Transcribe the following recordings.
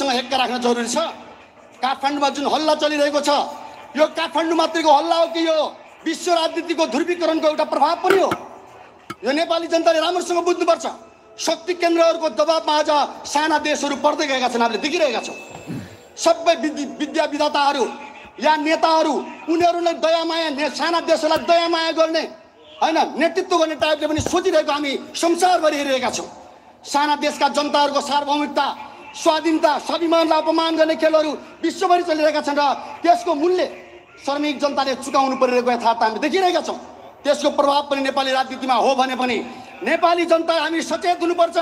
मुलुकसँग हेक्का राख्न जरुरी छ। काठमाडौँमा जुन हल्ला चलिरहेको छ यो काठमाडौँ मात्रैको हल्ला हो कि यो विश्व राजनीतिको ध्रुवीकरणको एउटा प्रभाव पनि हो? यो नेपाली जनताले राम्रोसँग बुझ्नुपर्छ। शक्ति केन्द्रहरूको दबावमा आज साना देशहरू पर्दै गएका छन्, हामीले देखिरहेका छौँ। सबै विद्या विधाताहरू या नेताहरू उनीहरूलाई दयामाया साना देशहरूलाई दयामाया गर्ने हैन नेतृत्व गर्ने टाइपले पनि सोचिरहेको हामी संसारभरि हेरिरहेका छौँ। साना देशका जनताहरूको सार्वभौमिकता स्वाधीनता स्वाभिमानलाई अपमान गर्ने खेलहरू विश्वभरि चलिरहेका छन् र त्यसको मूल्य श्रमिक जनताले चुकाउनु परिरहेको यथार्थ हामी देखिरहेका छौँ। त्यसको प्रभाव पनि नेपाली राजनीतिमा हो भने पनि नेपाली जनता हामी सचेत हुनुपर्छ।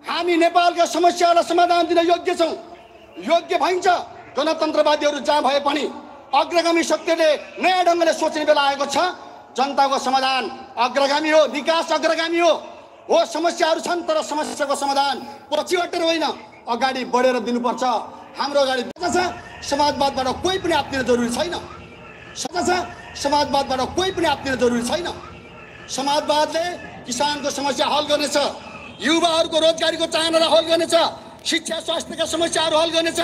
हामी नेपालका समस्याहरूलाई समाधान दिन योग्य छौँ, योग्य भइन्छ। गणतन्त्रवादीहरू जहाँ भए पनि अग्रगामी शक्तिले नयाँ ढङ्गले सोच्ने बेला आएको छ। जनताको समाधान अग्रगामी हो, विकास अग्रगामी हो। समस्याहरू छन् तर समस्याको समाधान पछि हटेर होइन अगाडि बढेर दिनुपर्छ। हाम्रो अगाडि छ समाजवादबाट कोही पनि आत्तिन जरुरी छैन। सच्चा छ समाजवादबाट कोही पनि आत्तिन जरुरी छैन। समाजवादले किसानको समस्या हल गर्नेछ, युवाहरूको रोजगारीको चाहनालाई हल गर्नेछ, शिक्षा स्वास्थ्यका समस्याहरू हल गर्नेछ,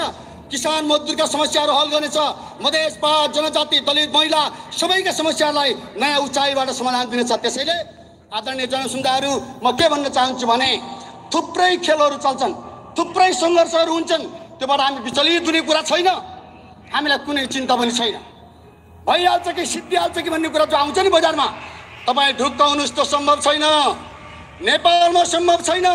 किसान मजदुरका समस्याहरू हल गर्नेछ, मधेस पात जनजाति दलित महिला सबैका समस्यालाई नयाँ उचाइबाट समाधान दिनेछ। त्यसैले आदरणीय जनसमुदायहरू म के भन्न चाहन्छु भने थुप्रै खेलहरू चल्छन्, थुप्रै सङ्घर्षहरू हुन्छन्, त्योबाट हामी विचलित हुने कुरा छैन। हामीलाई कुनै चिन्ता पनि छैन। भइहाल्छ कि सिद्धिहाल्छ कि भन्ने कुरा जो आउँछ नि बजारमा तपाईँ ढुक्क हुनुहोस्, त्यो सम्भव छैन। नेपालमा सम्भव छैन।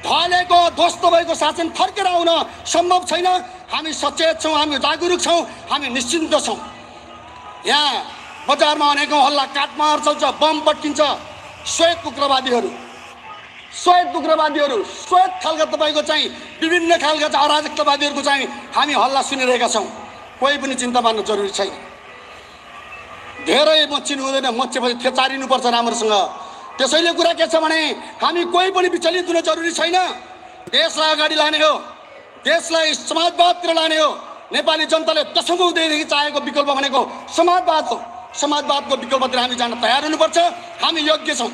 ढलेको ध्वस्त भएको शासन फर्केर आउन सम्भव छैन। हामी सचेत छौँ, हामी जागरुक छौँ, हामी निश्चिन्त छौँ। यहाँ बजारमा अनेकौँ हल्ला काटमार चल्छ, बम पट्किन्छ। श्वेत उग्रवादीहरू श्वेत खालका तपाईँको चाहिँ विभिन्न खालका अराजकतावादीहरूको चाहिँ हामी हल्ला सुनिरहेका छौँ। कोही पनि चिन्ता मान्नु जरुरी छैन। धेरै मच्चिनु हुँदैन, मच्चेपछि थेचारिनुपर्छ राम्रोसँग। त्यसैले कुरा के छ भने हामी कोही पनि विचलित हुन जरुरी छैन। देशलाई अगाडि लाने हो, देशलाई समाजवादतिर लाने हो। नेपाली जनताले दशकौँ उदयदेखि चाहेको विकल्प भनेको समाजवाद हो। समाजवादको विकल्पतिर हामी जान तयार हुनुपर्छ। हामी योग्य छौँ।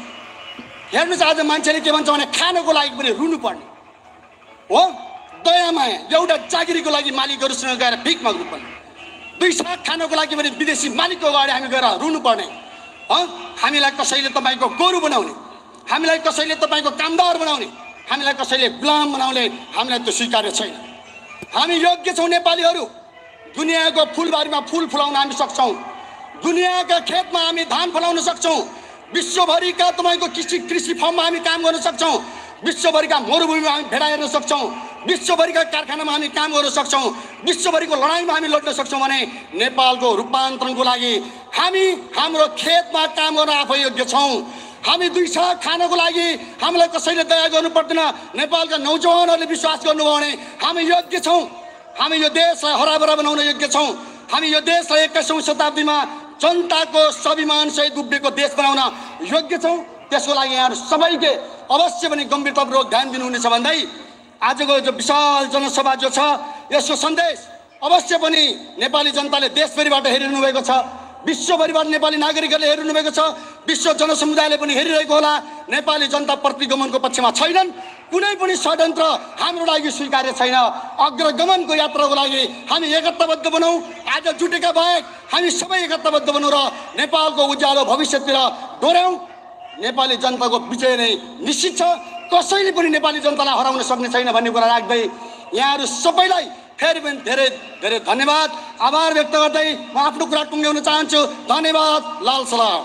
हेर्नुहोस् आज मान्छेले के भन्छ भने खानको लागि पनि रुनु पर्ने हो, दयामाया एउटा जागिरीको लागि मालिकहरूसँग गएर भिख माग्नु पर्ने, 2 साग खानको लागि पनि विदेशी मालिकको अगाडि हामी गएर रुनु पर्ने। हामीलाई कसैले तपाईँको गोरु बनाउने, हामीलाई कसैले तपाईँको कामदार बनाउने, हामीलाई कसैले गुलाम बनाउने हामीलाई त्यो स्वीकार्य छैन। हामी योग्य छौँ। नेपालीहरू दुनियाँको फुलबारीमा फुल फुलाउन हामी सक्छौँ, दुनियाँका खेतमा हामी धान फलाउन सक्छौँ, विश्वभरिका तपाईँको कृषि फर्ममा हामी काम गर्न सक्छौँ, विश्वभरिका मरुभूमिमा हामी भेडा हेर्न सक्छौँ, विश्वभरिका कारखानामा हामी काम गर्न सक्छौँ, विश्वभरिको लडाइँमा हामी लड्न सक्छौँ। भने नेपालको रूपान्तरणको लागि हामी हाम्रो खेतमा काम गर्न आफै योग्य छौँ। हामी 2 साग खानको लागि हामीलाई कसैले दया गर्नु पर्दैन। नेपालका नौजवानहरूले विश्वास गर्नुभयो भने हामी योग्य छौँ। हामी यो देशलाई हराभरा बनाउन योग्य छौँ। हामी यो देशलाई 21औं शताब्दीमा जनताको स्वाभिमान सहित उभिएको देश बनाउन योग्य छौँ। त्यसको लागि यहाँहरू सबैले अवश्य पनि गम्भीरतापूर्वक ध्यान दिनुहुनेछ भन्दै आजको जो विशाल जनसभा जो छ यसको सन्देश अवश्य पनि नेपाली जनताले देशभरिबाट हेरिरहनु भएको छ, विश्वभरिबाट नेपाली नागरिकहरूले हेरिरहनु भएको छ, विश्व जनसमुदायले पनि हेरिरहेको होला। नेपाली जनता प्रतिगमनको पक्षमा छैनन्। कुनै पनि षड्यन्त्र हाम्रो लागि स्वीकार्य छैन। अग्रगमनको यात्राको लागि हामी एकताबद्ध बनौँ। आज जुटेका बाहेक हामी सबै एकताबद्ध बनौँ र नेपालको उज्यालो भविष्यतिर डोर्याउँ। नेपाली जनताको विजय नै निश्चित छ। कसैले पनि नेपाली जनतालाई हराउन सक्ने छैन भन्ने कुरा राख्दै यहाँहरू सबैलाई फेरि पनि धेरै धेरै धन्यवाद आभार व्यक्त गर्दै म आफ्नो कुरा टुङ्ग्याउन चाहन्छु। धन्यवाद। लाल सलाम।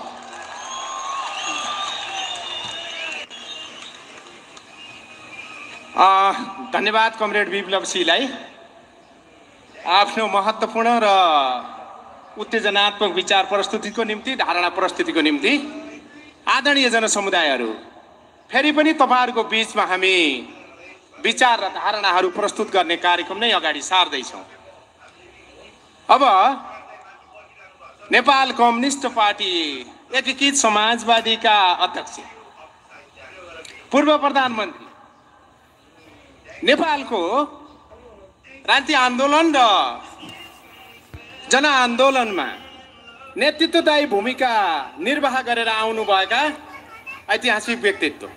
धन्यवाद कमरेड विप्लव सिंहलाई आफ्नो महत्त्वपूर्ण र उत्तेजनात्मक विचार प्रस्तुतिको निम्ति, धारणा प्रस्तुतिको निम्ति। आदरणीय जनसमुदायहरू, फेरि पनि तपाईँहरूको बीचमा हामी विचार र धारणाहरू प्रस्तुत गर्ने कार्यक्रम नै अगाडि सार्दैछौँ। अब नेपाल कम्युनिस्ट पार्टी एकीकृत समाजवादीका अध्यक्ष, पूर्व प्रधानमन्त्री, नेपालको क्रान्ति आन्दोलन र जनआन्दोलनमा नेतृत्वदायी भूमिका निर्वाह गरेर आउनुभएका ऐतिहासिक व्यक्तित्व